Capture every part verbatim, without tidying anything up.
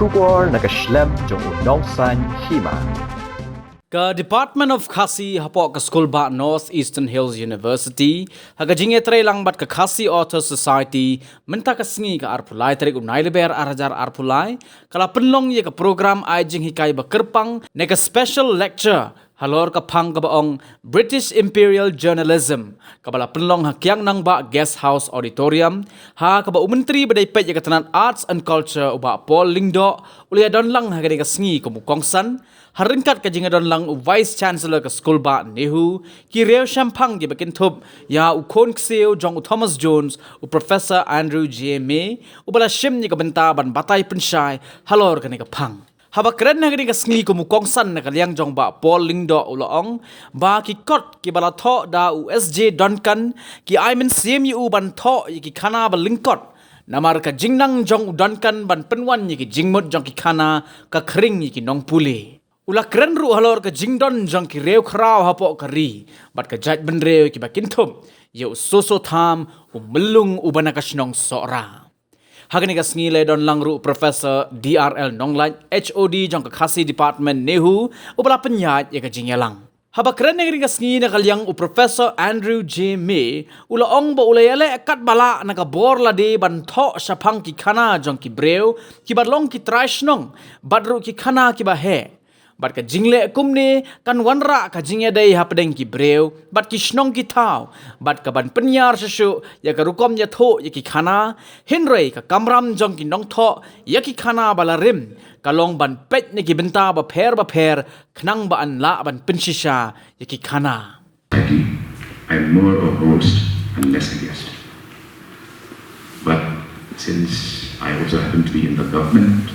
Khubor na ka shlem jong u nongsaiñ hima. Ka Department of Khasi hapoh ka Skulbah North Eastern Hills University ha ka jingïatreilang bad ka Khasi Authors Society mynta ka sngi ka arphew lai tarik u Nailber ar hajar arphew lai ka la pynlong ïa ka program ai jinghikai ba kyrpang ne ka special lecture halor ka phang kaba ong British Imperial Journalism, kaba la pynlong ha Kiang Nangbah Guest House Auditorium, ha kaba u Myntri ba dei peit ïa ka tnat Arts and Culture u Bah Paul Lyngdoh u la ïadon lang ha kane ka sngi kum u kongsan, ha ryngkat ka jingïadon lang u Vice Chancellor ka Skulbah NEHU, ki riew shemphang kiba kynthup ïa u khun ksiew jong u Thomas Jones, u Professor Andrew J May, uba la shim ïa ka bynta ban batai pynshai halor kane ka phang. Haba kren ha kane ka sngi kum u kongsan na ka liang jong Bah Paul Lyngdoh u la ong ba ki kot kiba la thoh da u S J Duncan ki ai mynsiem ïa u ban thoh ïa ki khana ba lyngkot. Namar ka jingnang jong u Duncan ban pynwan ïa ki jingmut jong ki khana ka khring ïa ki nongpule. U la kren ruh halor ka jingdon jong ki riew khraw hapoh ka ri bad ka jaitbynriew kiba kynthup ïa u Soso Tham, u Myllung uba na ka shnong Sohra. Ha kane ka sngi la ïadon lang ruh u Professor D R L Nonglait, H O D jong ka Khasi Department NEHU, uba la pynïaid ïa ka jingïalang. Haba kren ha kane ka sngi na ka liang u Professor Andrew J May u la ong ba u la ïaleh katba lah na ka bor lade ban thoh shaphang ki khana jong ki briew kiba long ki trai shnong bad ruh ki khana kiba heh. Bad ka jingleh kumne kan wanrah ka jingïadei hapdeng ki briew bad ki shnong ki thaw bad ka ban pynïar shuh shuh ïa ka rukom ïathuh ïa ki khana, hynrei ka kamram jong ki nongthoh ïa ki khana ba la rim ka long ban peit na ki bynta bapher bapher khnang ba yn lah ban pynshisha ïa ki khana. society, I'm more a host and less a guest. But since I also happen to be in the government,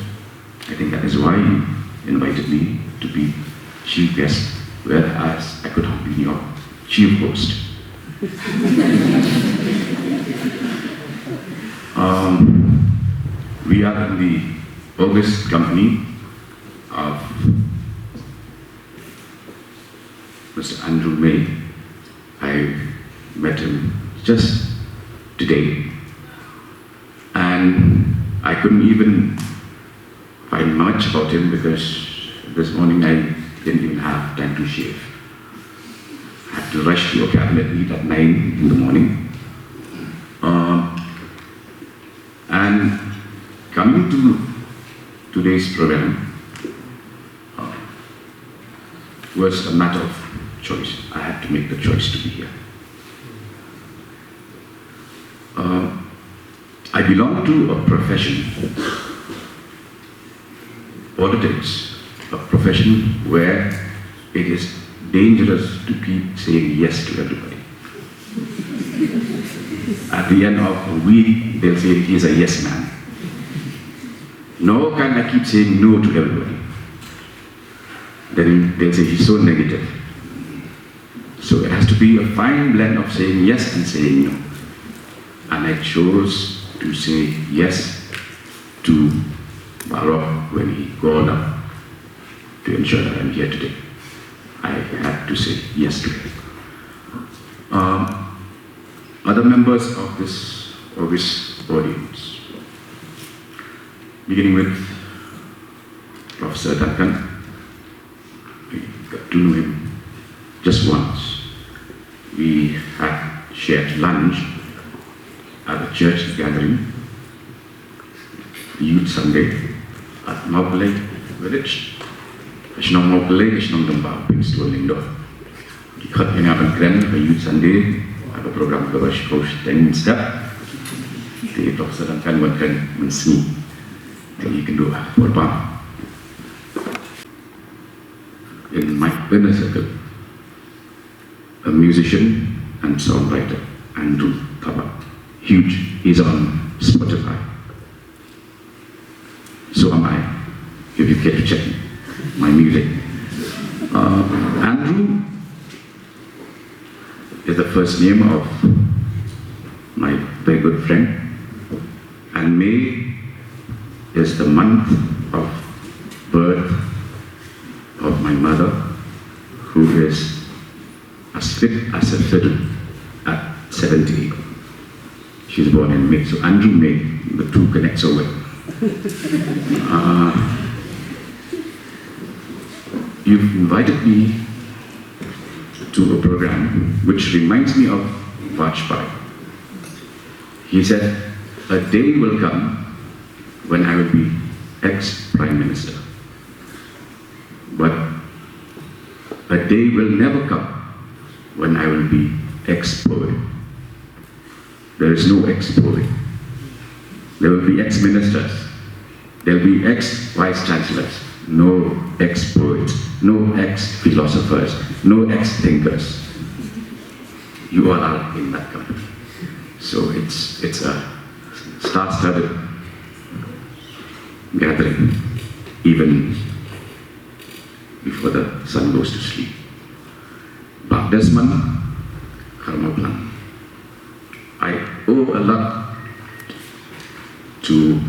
I think that is why you invited me to be chief guest, whereas I could have been your chief host. Um, we are in the august company of Mr. Andrew May. I met him just today, and I couldn't even find much about him because this morning I didn't even have time to shave. I had to rush to a cabinet meet at nine in the morning. Um, and coming to today's program, uh, was a matter of choice. I had to make the choice to be here. Uh, I belong to a profession, politics, a profession where it is dangerous to keep saying yes to everybody. At the end of a week, they'll say he's a yes man. Nor can I keep saying no to everybody. Then they'll say he's so negative. So it has to be a fine blend of saying yes and saying no. And I chose to say yes to Barok when he called up to ensure that I'm here today. I had to say yes to him. Um, other members of this august audience, beginning with Professor Duncan, I got to know him just once. We had shared lunch at a church gathering, Youth Sunday, at Mawkyrwat Village. Ka shnong Mawkyrwat, ka shnong Damba, Prince Tuan Lyngdoh. Ki khot ïa nga ban kren ha Youth Sunday ha ka program kaba shiphew shiteng mynstep. Te Professor Duncan wan kren mynsngi. Te ngi kynduh ha por bam. In my inner circle, a musician and songwriter, Andrew Thabah. Huge. He's on Spotify. So am I, if you care to check my music. Uh, Andrew is the first name of my very good friend, and May is the month of birth of my mother, who is as fit as a fiddle at seventy-eight. She's born in May, so Andrew May, the two connect so well. Uh, you've invited me to a program which reminds me of Vajpayee. He said, "A day will come when I will be ex-Prime Minister. But a day will never come when I will be ex-poet." There is no ex-poet. There will be ex-ministers. There will be ex-vice chancellors. No ex-poets. No ex-philosophers. No ex-thinkers. You all are in that company. So it's it's a star-studded gathering, even before the sun goes to sleep. Bah Desmond Kharmawphlang, I owe a lot to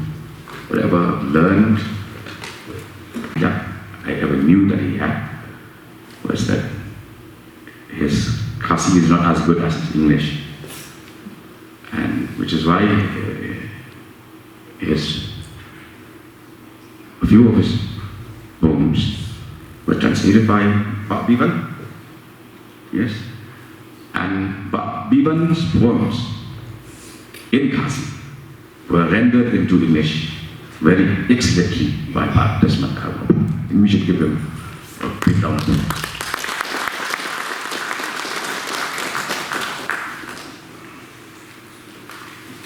whatever I've learned that I ever knew that he had was that his Khasi is not as good as his English, and which is why uh, his a few of his poems were translated by Bah Biban. Yes. And Bah Biban's poems in Khasi were rendered into English very excellently by Bah Desmond Kharmawphlang. And we should give him a big round of applause.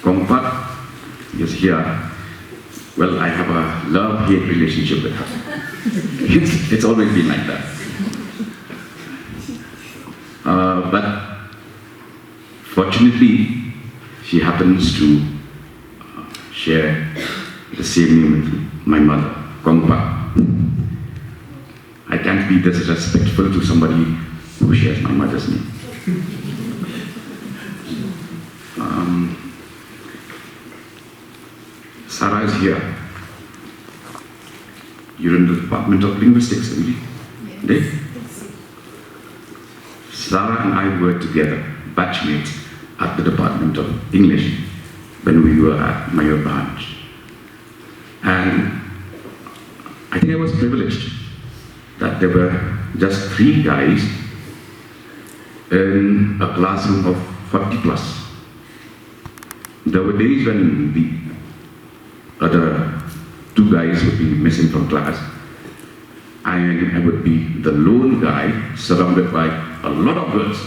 Kong Pat is here. Well, I have a love-hate relationship with her. It's, it's always been like that. Uh, but fortunately, she happens to uh, share the same name with my mother, Kong Pat. I can't be disrespectful to somebody who shares my mother's name. Um, Sarah is here. You're in the Department of Linguistics, isn't it? Did? Sarah and I were together, batchmates at the Department of English when we were at Mayurbhanj. And I think I was privileged that there were just three guys in a classroom of forty plus. There were days when the other two guys would be missing from class. I, I would be the lone guy surrounded by a lot of girls.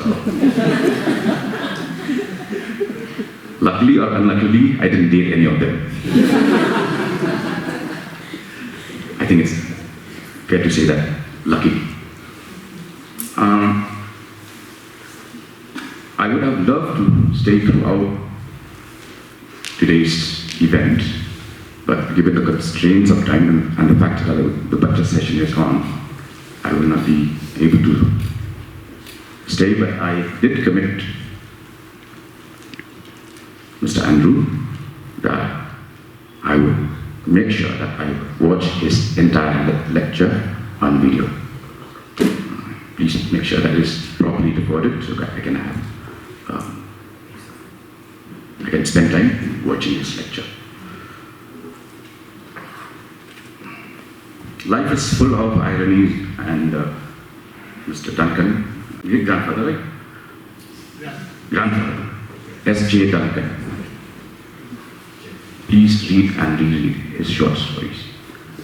Luckily or unluckily, I didn't date any of them. I think it's fair to say that lucky. Um, I would have loved to stay throughout today's event, but given the constraints of time and, and the fact that the budget session is on, I will not be able to stay. But I did commit Mister Andrew that I would make sure that I watch his entire le- lecture on video. Please make sure that is properly recorded so that I can have um, I can spend time watching his lecture. Life is full of ironies, and uh, Mister Duncan, great grandfather, right? Grandfather, S J Duncan. Please read and reread his short stories.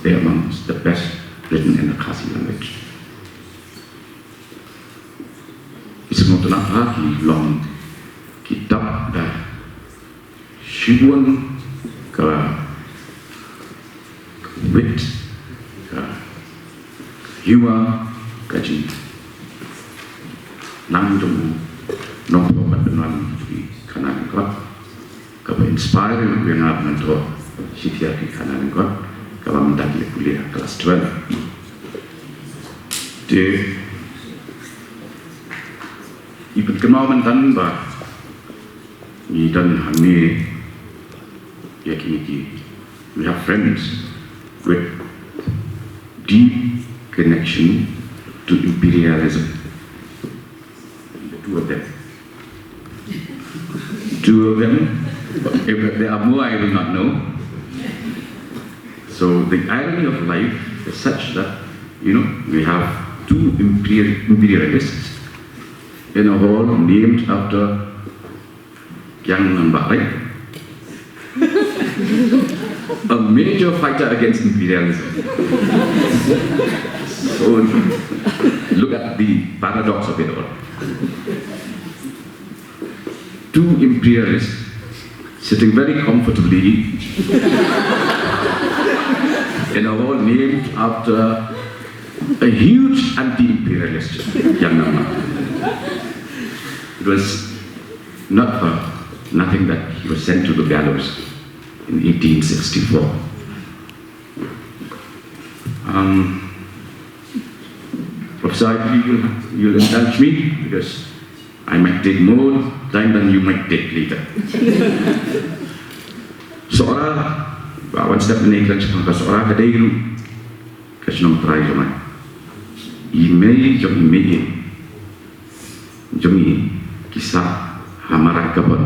They're amongst the best written in the Khasi language. Ki sngewtynnat ha ki long ki dap da shibun ka wit, ka humor, ka jingïalang jong u nongthoh bad pynwan jong ki khana lyngkot. Kaba inspire ïa nga ban thoh shi thiar ki khana lyngkot kaba mynta ki la pule ha klas twelve. Te i pynkynmaw mynta ba ngi don hangne ïa kine ki, we have friends with deep connection to imperialism. The two of them. Two of them. If there are more, I will not know. So the irony of life is such that, you know, we have two imperial, imperialists in a hall named after Kiang Nanbah, right? A major fighter against imperialism. So look at the paradox of it all. Two imperialists sitting very comfortably in a hall named after a huge anti-imperialist, Kiang Nanbah. It was not for nothing that he was sent to the gallows in eighteen sixty-four. Um, Professor Ivy, you'll, you'll indulge me because I might take more time than you might take later. Sohra, ba wan step ne kan chapang ka Sohra ka dei ruh ka shnong trai jong ngi. I mei jong i mei jong i ki sah ha Mara Kapon.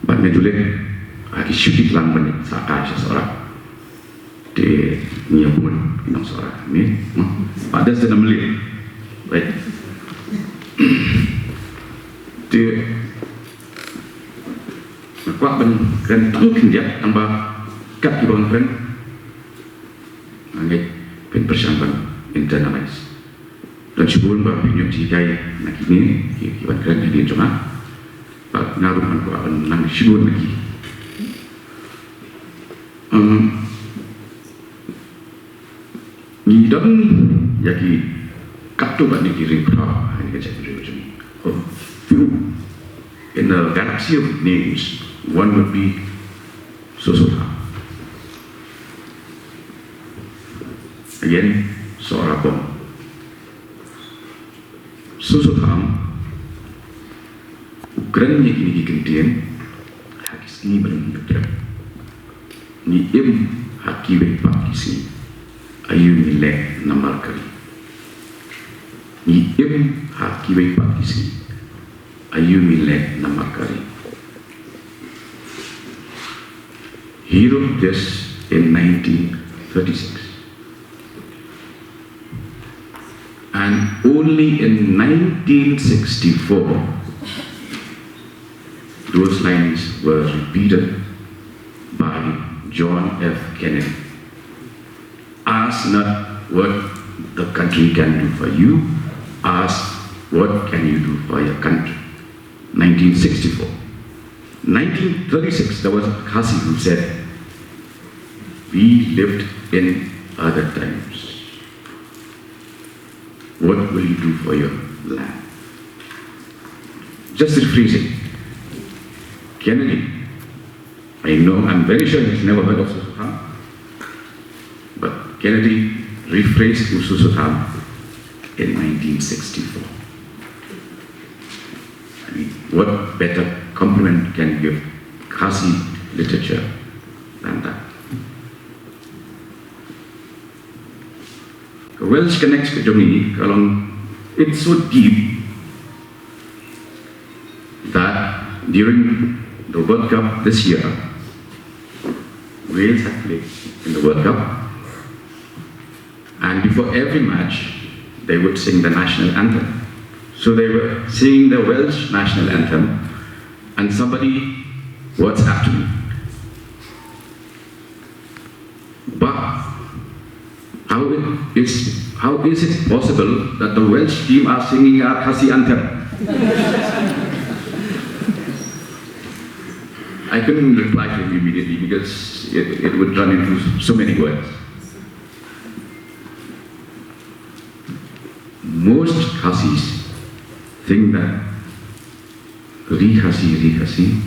Bad ne julit ha ki shuki tlang ban sah kai sha Sohra. Te ngi ïa bun ki nong Sohra ni. Ba das da namli. Right. Te nga kwah ban kren tang khyndiat tang ba kat ki ban kren. Nga ngeit phin pyrshang ban internalize. Don shibun ba phin ïoh jinghikai na kine ki, ki ban kren hadien jong nga. Bad nga ruh ngan kwah ban nang shibun na ki. Em, ngi don ïa ki katto katne ki ring phra ha kane ka jaitbynriew jong ngi. A few in a galaxy of names, one would be Soso Tham. Again, Sohra Pong. Soso Tham u kren ïa kine ki kyntien ha ki sngi ba ngi ïa trep. Ngi im ha kiwei pat ki sngi, aïu ngi leh namar ka ri. Ngi im ha kiwei pat ki sngi, aïu ngi leh namar ka ri. He wrote this in nineteen thirty-six. And only in nineteen sixty-four, those lines were repeated by John F. Kennedy. Ask not what the country can do for you, ask what can you do for your country. nineteen sixty-four. nineteen thirty-six, there was a Khasi who said, "We lived in other times. What will you do for your land?" Just rephrasing. Kennedy, I know, I'm very sure he's never heard of Soso Tham, but Kennedy rephrased Soso Tham in nineteen sixty-four. I mean, what better compliment can you give Khasi literature than that? Ka Welsh Connect ka jong ngi ka long, it's so deep that during the World Cup this year, Wales had played in the World Cup, and before every match, they would sing the national anthem. So they were singing the Welsh national anthem, and somebody WhatsApped me, "Bah, how is, how is it possible that the Welsh team are singing our Khasi anthem?" I couldn't reply to him immediately because it, it would run into so many words. Most Khasis think that Ri Khasi, Ri Khasi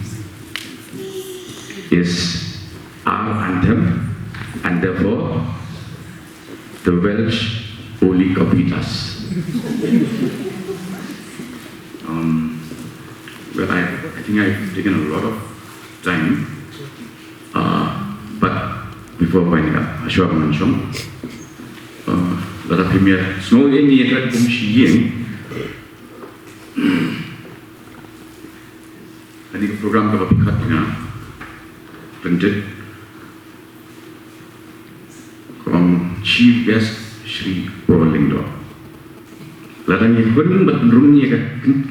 is our anthem, and therefore the Welsh only copied us. Um, well, I, I think I've taken a lot of time, uh, but before winding up, Ashwa Manchong, uh, lada phim ïa sngew ïa ngi ïa kren kum shi ïing, kane ka program kaba pynkhot ïa nga, pynjot, Chief Guest Shri Paul Lyngdoh. Lada ngi khun bad rung ïa ka,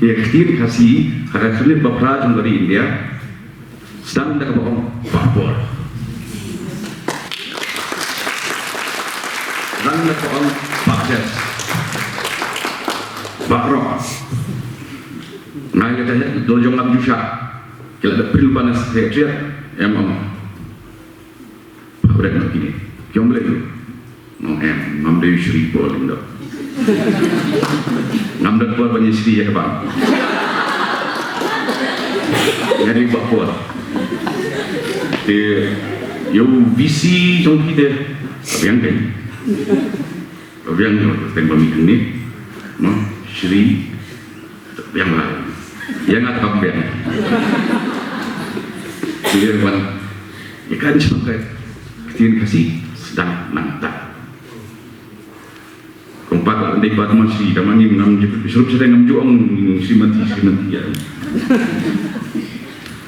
ïa ka ktien Khasi ha ka khyrnit ba phra jong ka ri India, sdang da kaba ong Bah Paul. Sdang da kaba ong Bah Jes, Bah Rock. Nga ïa ka heh dol jong nga ju shah. Ki la da pil panas heh triat em ong. Pha bret na kine. Ki ong balei ïa u? Nga ong em, ngam dei u Shri Paul Lyngdoh. Ngam don por ban ïa Shri ïa ka bang. Nga dei Bah Paul. Te ïa u V C jong phi te ka biang kai. Ka biang jong ka teng ba mi hangne. Mo, Shri. Biang lai. Ïa nga tam biang. Ïa wan. Ïa kan chong ka ktien Khasi sdang nangta. Kong pat la ndai pat ma Shri, tama ngim ngam ju, srup sdang ngam ju ong Shrimati, Shrimati ïa.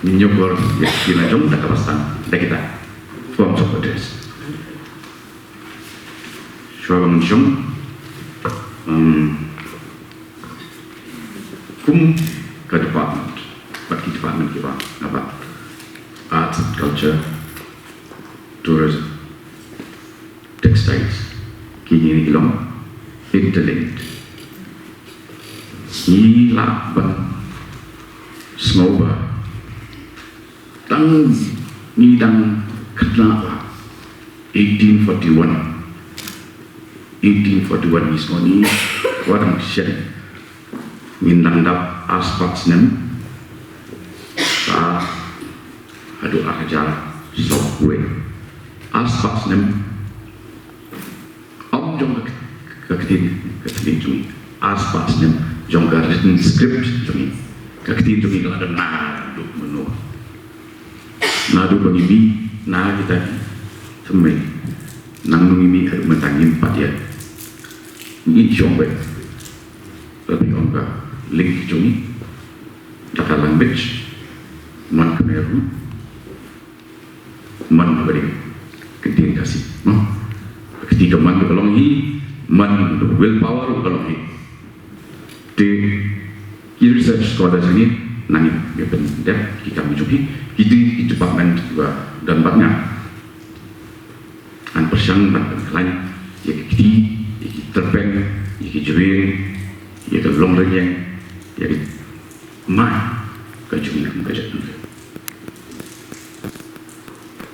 Ngin ïoh kor ïa ktien la jong da kaba sdang da kita. Forms of address. Shuwa ban shong, um, kum ka department, bad ki department kiba, naba arts and culture, tourism, textiles, kine ki long interlinked. Ngi lah ban sngewbha tang ngi dang khynnah la eighteen forty-one. Eighteen forty-one ngi sngew ngi, wat dang shen. Ngin dang dap arspah snem. Ka haduh ar hajar saw wei. Arspah snem. Ym jong ka, ka ktien, ka ktien jong ngi. Arspah snem jong ka written script jong ngi. Ka ktien jong ngi ka la don naduh mynno. Naduh ba ngi mih na kita ki thymmei. Nangno ngi mih haduh mynta ngim pat ïa. Ngi shong beit. Lada ong ka link jong ngi da ka language, man Khmer ruh, man ha ka dei ka ktien Khasi, no? Ka kti ka man ruh ka long hi, man ruh, willpower ruh ka long hi. Te ki research scholars ngi nang ïa pyndep ki kam jong ki, ki dei ki department ba don bad nga. Ngan pyrshang ban pynkhlaiñ ïa ki kti, ïa ki tyrpeng, ïa ki jrien, ïa ka longrynïeng, ïa ki mai ka jong ngi ka jong ngi.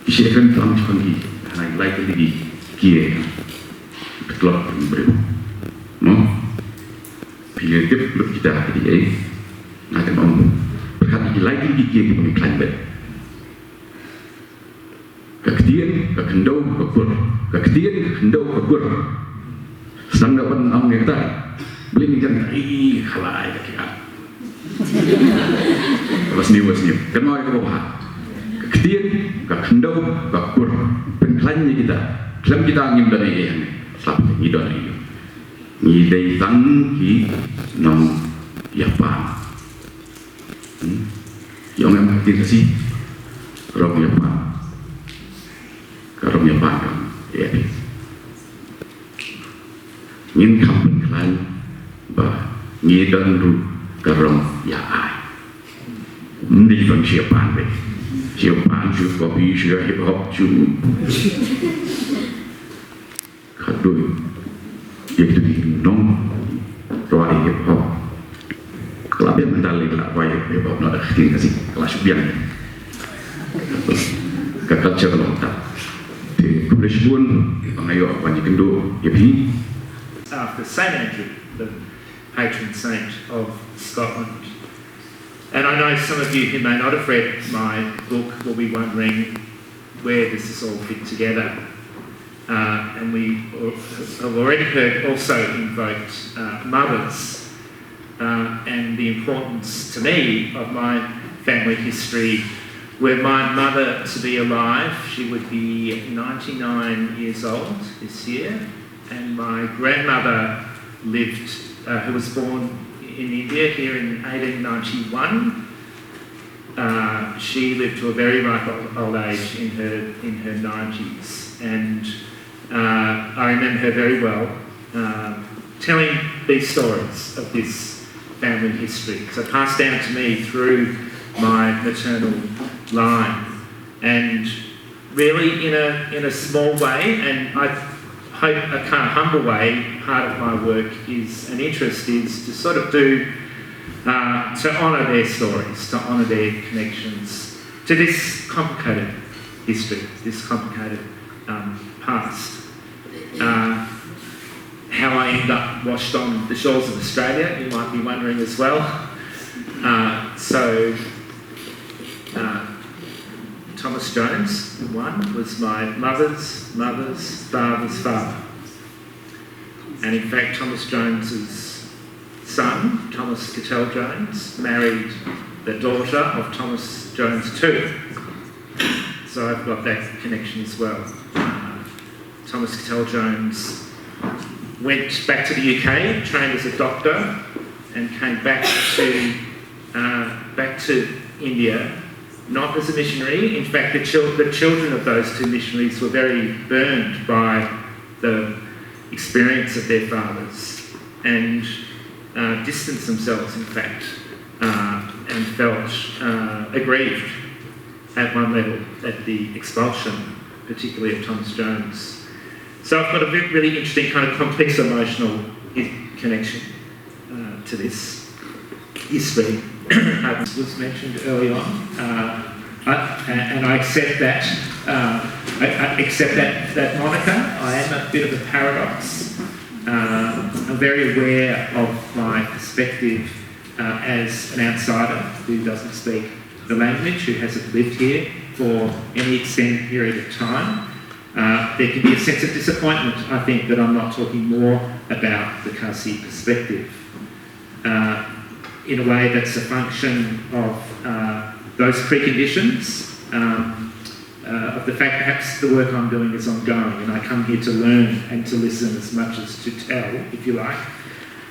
Ki shu kren tang jong ki, hana lai ka ligi ki ïa ka tlot briew. No? Phi ïa tip lut kita ki dei. Nga te ong pyrkhat ki lai ki ligi ki ïa ki pynklaiñ bad ka ktien, ka khyndew, ka kur. Ka ktien, ka khyndew, ka kur. Sdang da ban ong ïa kata. Balei ngi jan, ai, khalai ka kiad. Ba sniew, ba sniew. Kan ong ïa kaba bha. Ka ktien, ka khyndew, ka kur. Pynkhlaiñ ïa kita. Khlem kita ngim don ei ei hangne. Sngap ngi don ei ei. Ngi dei tang ki nongïapan. Hmm? Ïong em ka ktien Khasi. Rong ïapan. Ka rong ïapan ka ïa phi. Ngin kham pynkhlaiñ ba ngi don ruh ka rong ïa ai. Ym dei ban shu ïapan beit. Shu ïapan, shu copy, shu hip hop, shu. Khatduh ïa kitu ki nongrwai hip hop. Ka la biang mynta lei ka la rwai hip hop na ka ktien Khasi. Ka la shu biang. Ka culture ka long ta. Te khublei shibun ba nga ïoh ban ïakynduh ïa phi. After Saint Andrew, the patron saint of Scotland. And I know some of you who may not have read my book will be wondering where does this all fit together. Uh, and we al- have already heard also invoked uh, mothers uh, and the importance to me of my family history. Were my mother to be alive, she would be ninety-nine years old this year, and my grandmother lived, uh, who was born in India here in eighteen ninety-one. Uh, she lived to a very ripe old, old age in her in her nineties, and uh, I remember her very well, um, telling these stories of this family history. So passed down to me through my maternal line. And really in a, in a small way, and I hope a kind of humble way, part of my work is, an interest is to sort of do, uh, to honour their stories, to honour their connections to this complicated history, this complicated, um, past. Uh, how I end up washed on the shores of Australia, you might be wondering as well. Uh, so, uh, Thomas Jones, one, was my mother's mother's father's father. And in fact, Thomas Jones's son, Thomas Cattell Jones, married the daughter of Thomas Jones two. So I've got that connection as well. Uh, Thomas Cattell Jones went back to the U K, trained as a doctor, and came back to, uh, back to India, not as a missionary. In fact, the, chil- the children of those two missionaries were very burned by the experience of their fathers and, uh, distanced themselves, in fact, uh, and felt, uh, aggrieved at one level at the expulsion, particularly of Thomas Jones. So I've got a ve- really interesting kind of complex emotional i- connection, uh, to this history. It was mentioned early on, uh, I, and I accept that. Uh, I, I accept that, that moniker. I am a bit of a paradox. Uh, I'm very aware of my perspective, uh, as an outsider who doesn't speak the language, who hasn't lived here for any extended period of time. Uh, there can be a sense of disappointment, I think, that I'm not talking more about the Khasi perspective, uh, in a way that's a function of, uh, those preconditions, um, uh, of the fact perhaps the work I'm doing is ongoing and I come here to learn and to listen as much as to tell, if you like,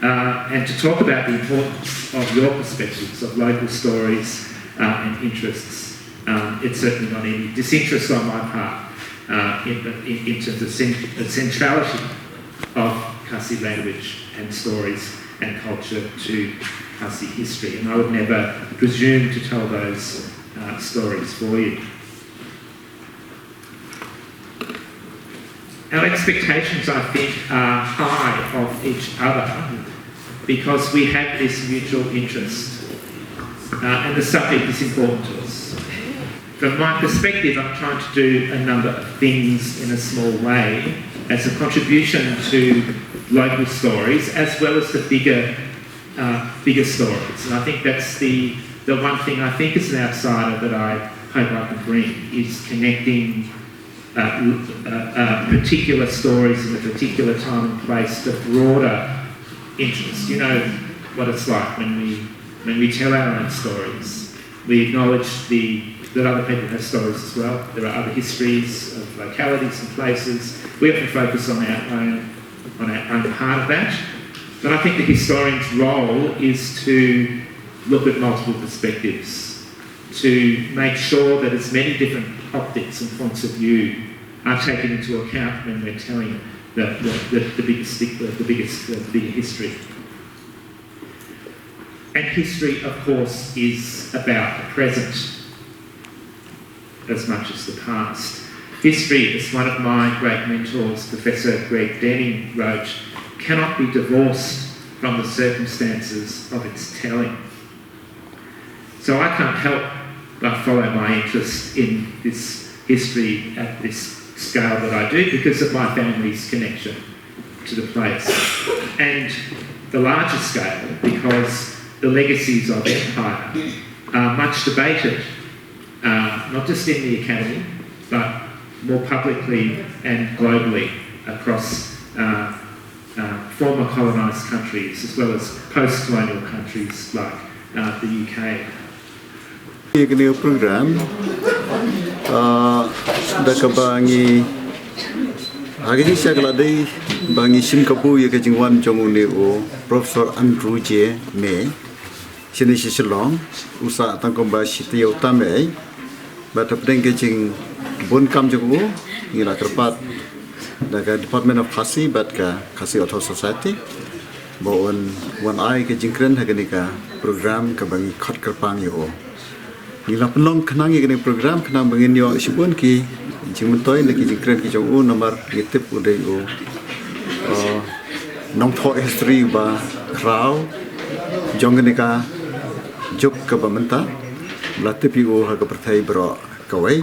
uh, and to talk about the importance of your perspectives, of local stories, uh, and interests. Um, it's certainly not any disinterest on my part, uh, in, the, in, in terms of cent- the centrality of Khasi language and stories and culture to Khasi history. And I would never presume to tell those, uh, stories for you. Our expectations, I think, are high of each other because we have this mutual interest, uh, and the subject is important to us. From my perspective, I'm trying to do a number of things in a small way as a contribution to local stories as well as the bigger, uh, bigger stories. And I think that's the, the one thing I think as an outsider that I hope I can bring is connecting, uh, uh, uh, particular stories in a particular time and place to broader interests. You know what it's like when we when we tell our own stories. We acknowledge the that other people have stories as well. There are other histories of localities and places. We often focus on our own on our own part of that. But I think the historian's role is to look at multiple perspectives, to make sure that as many different optics and points of view are taken into account when we're telling the, the, the, the biggest the, the biggest the bigger history. And history, of course, is about the present as much as the past. History, as one of my great mentors, Professor Greg Denning, wrote, cannot be divorced from the circumstances of its telling. So I can't help but follow my interest in this history at this scale that I do because of my family's connection to the place. And the larger scale, because the legacies of empire are much debated, uh, not just in the academy, but more publicly and globally across, uh, uh, former colonised countries as well as post-colonial countries like, uh, the U K. Ïa kane ka program, ah, da kaba ngi ha ka jingshisha ka la dei ba ngi shim kabu ïa ka jingwan jong une u Professor Andrew J May shane sha Shillong, u sah tang kumba shi taïew tam ei. Bad hapdeng ka jingbun kam jong u ngi la kyrpad da ka Department of Khasi bad ka Khasi Author Society ba un wan ai ka jingkren ha kane ka program kaba ngi khot kyrpang ïa u. Ngi la pynlong khnang ïa kane ka program khnang ba ngin ïoh shibun ki jingmyntoi na ki jingkren ki jong u, namar ngi tip u dei u, uh, nongthoh history ba khraw jong kane ka juk kaba mynta. La tip ïa u ha ka pyrthei baroh kawei.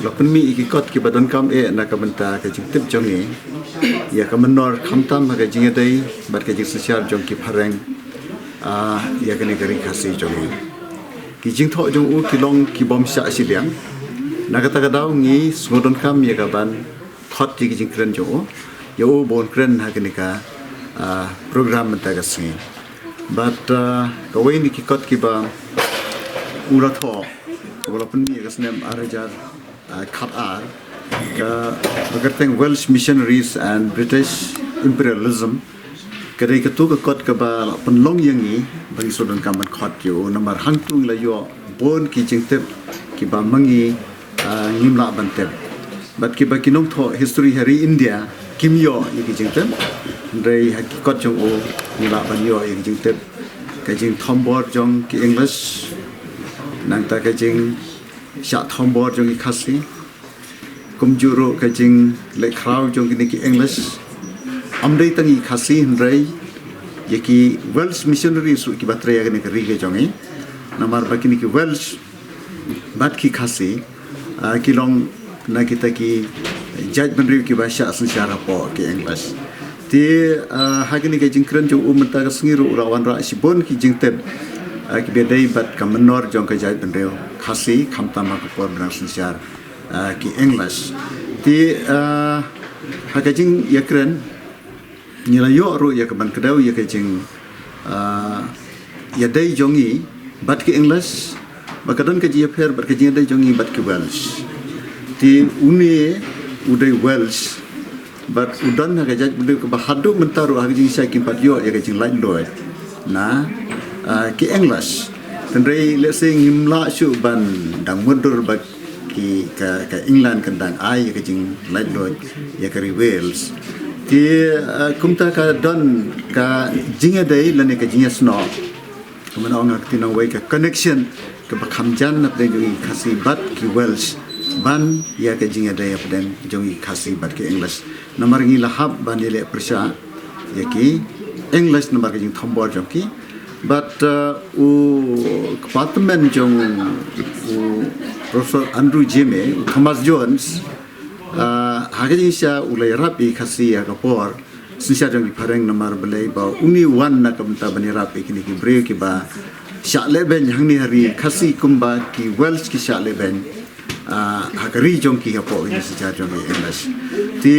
La pynmih ïa ki kot kiba donkam eh na ka bynta ka jingtip jong ngi ïa ka mynnor khamtam ha ka jingïadei bad ka jingsynshar jong ki phareng, ah, ïa kane ka ri Khasi jong ngi. Ki jingthoh jong u ki long ki bym shah shiliang. Na kata ka daw ngi sngewdonkam ïa ka ban khot ïa ki jingkren jong u, ïa u ba un kren ha kane ka, ah, program mynta ka sngi. Bad, ah, kawei na ki kot kiba u la thoh, kaba la pynmih ha ka snem ar hajar, ah, khatar, kaba kyrteng Welsh Missionaries and British Imperialism. Ka dei katu ka kot kaba la pynlong ïa ngi ba ngi sngewdonkam ban khot ïa u, namar hangtu ngi la ïoh bun ki jingtip kiba ma ngi, ah, ngim lah ban tip. Bad kiba ki nongthoh history ha ri India kim ïoh ïa ki jingtip. Hynrei ha ki kot jong u ngi lah ban ïoh ïa ki jingtip. Ka jingthombor jong ki English, nangta ka jingshah thombor jong ki Khasi, kumjuh ruh ka jingleh khraw jong kine ki English. Ym dei tang ïa ki Khasi hynrei ïa ki Welsh missionaries ruh kiba trei ha kane ka ri ka jong ngi. Namar ba kine ki Welsh bad ki Khasi, ah, ki long na kita ki jaitbynriew kiba shah synshar hapoh ki English. Te, ah, ha kane ka jingkren jong u mynta ka sngi ruh u la wanrah shibun ki jingtip, ah, kiba dei bad ka mynnor jong ka jaitbynriew Khasi khamtam ha ka por ba dang synshar, ah, ki English. Te, ah, ha ka jingïakren ngi la ïoh ruh ïa ka ban kdew ïa ka jing, ah, ïadei jong ngi bad ki English, ba ka don ka jingïapher bad ka jingïadei jong ngi bad ki Welsh. Te une u dei Welsh bad u don ha ka jaitbynriew kaba haduh mynta ruh ha ka jingshisha kim pat ïoh ïa ka jinglaitluid na, ah, ki English. Hynrei lehse ngim lah shuh ban dang mutdur ba ki ka, ka England kan dang ai ïa ka jinglaitluid ïa ka ri Wales. Te, ah, kumta ka don ka jingïadei lane ka jingïasnoh, kumno ong ha ka ktien nongwei, ka connection kaba kham jan na pdeng jong ngi ki Khasi bad ki Welsh ban ïa ka jingïadei hapdeng jong ngi ki Khasi bad ki English. Namar ngi la hap ban ïaleh pyrshah ïa ki English namar ka jingthombor jong ki. Bad, uh, u kpa tymmen jong u Professor Andrew Jeme, u Thomas Jones, uh, ha ka jingshisha u la ïarap ïa ki Khasi ha ka por synshar jong ki phareng, namar balei ba uni wan na ka bynta ban ïarap ïa kine ki briew kiba shah lehbeiñ hangne ha ri Khasi kumba ki Welsh ki shah lehbeiñ, ah, ha ka ri jong ki hapoh ka jingsynshar jong ki English. Te,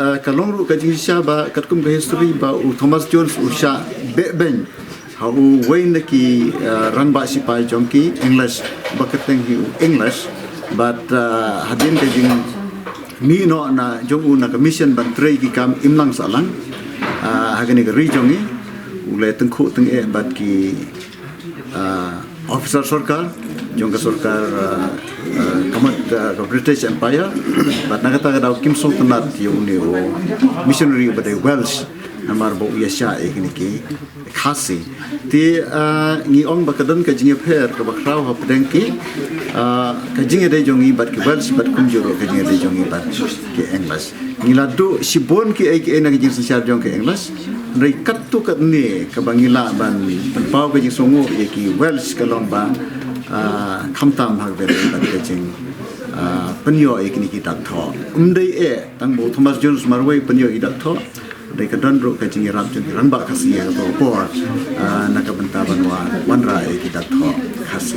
ah, ka long ruh ka jingshisha ba katkum ka history ba u Thomas Jones u shah beiñ ha uwei na ki, ah, rangbah sipai jong ki English, ba kyrteng hi u English. Bad, ah, hadien ka jingmih noh na jong u na ka mission ban trei ki kam imlang sahlang, ah, ha kane ka ri jong ngi, u la tyngkhuh tyngeh bad ki, ah, officer sorkar jong ka sorkar, ah, ah, ka mut, ah, ka British Empire. Bad na kata ka daw kim sngewtynnat ïa une u missionary ba dei Welsh namar ba u ïashah ïa kine ki Khasi. Te, ah, ngi ong ba ka don ka jingïapher kaba khraw hapdeng ki, ah, ka jingïadei jong ngi bad ki Welsh bad kumjuh ruh ka jingïadei jong ngi bad ki English. Ngi la duh shibun kiei kiei na ka jingsynshar jong ki English. Hynrei katto katne kaba ngi lah ban pynpaw ka jingsngewnguh ïa ki Welsh ka long ba, ah, khamtam ha kaba ïadei bad ka jing, ah, pynïoh ïa kine ki dak thoh. Ym dei eh tang ba u Thomas Jones marwei pynïoh ïa ki dak thoh. Dei ka don ruh ka jingïarap jong ki rangbah Khasi ha ka por, ah, na ka bynta ban wan wanrah ïa ki dak thoh Khasi.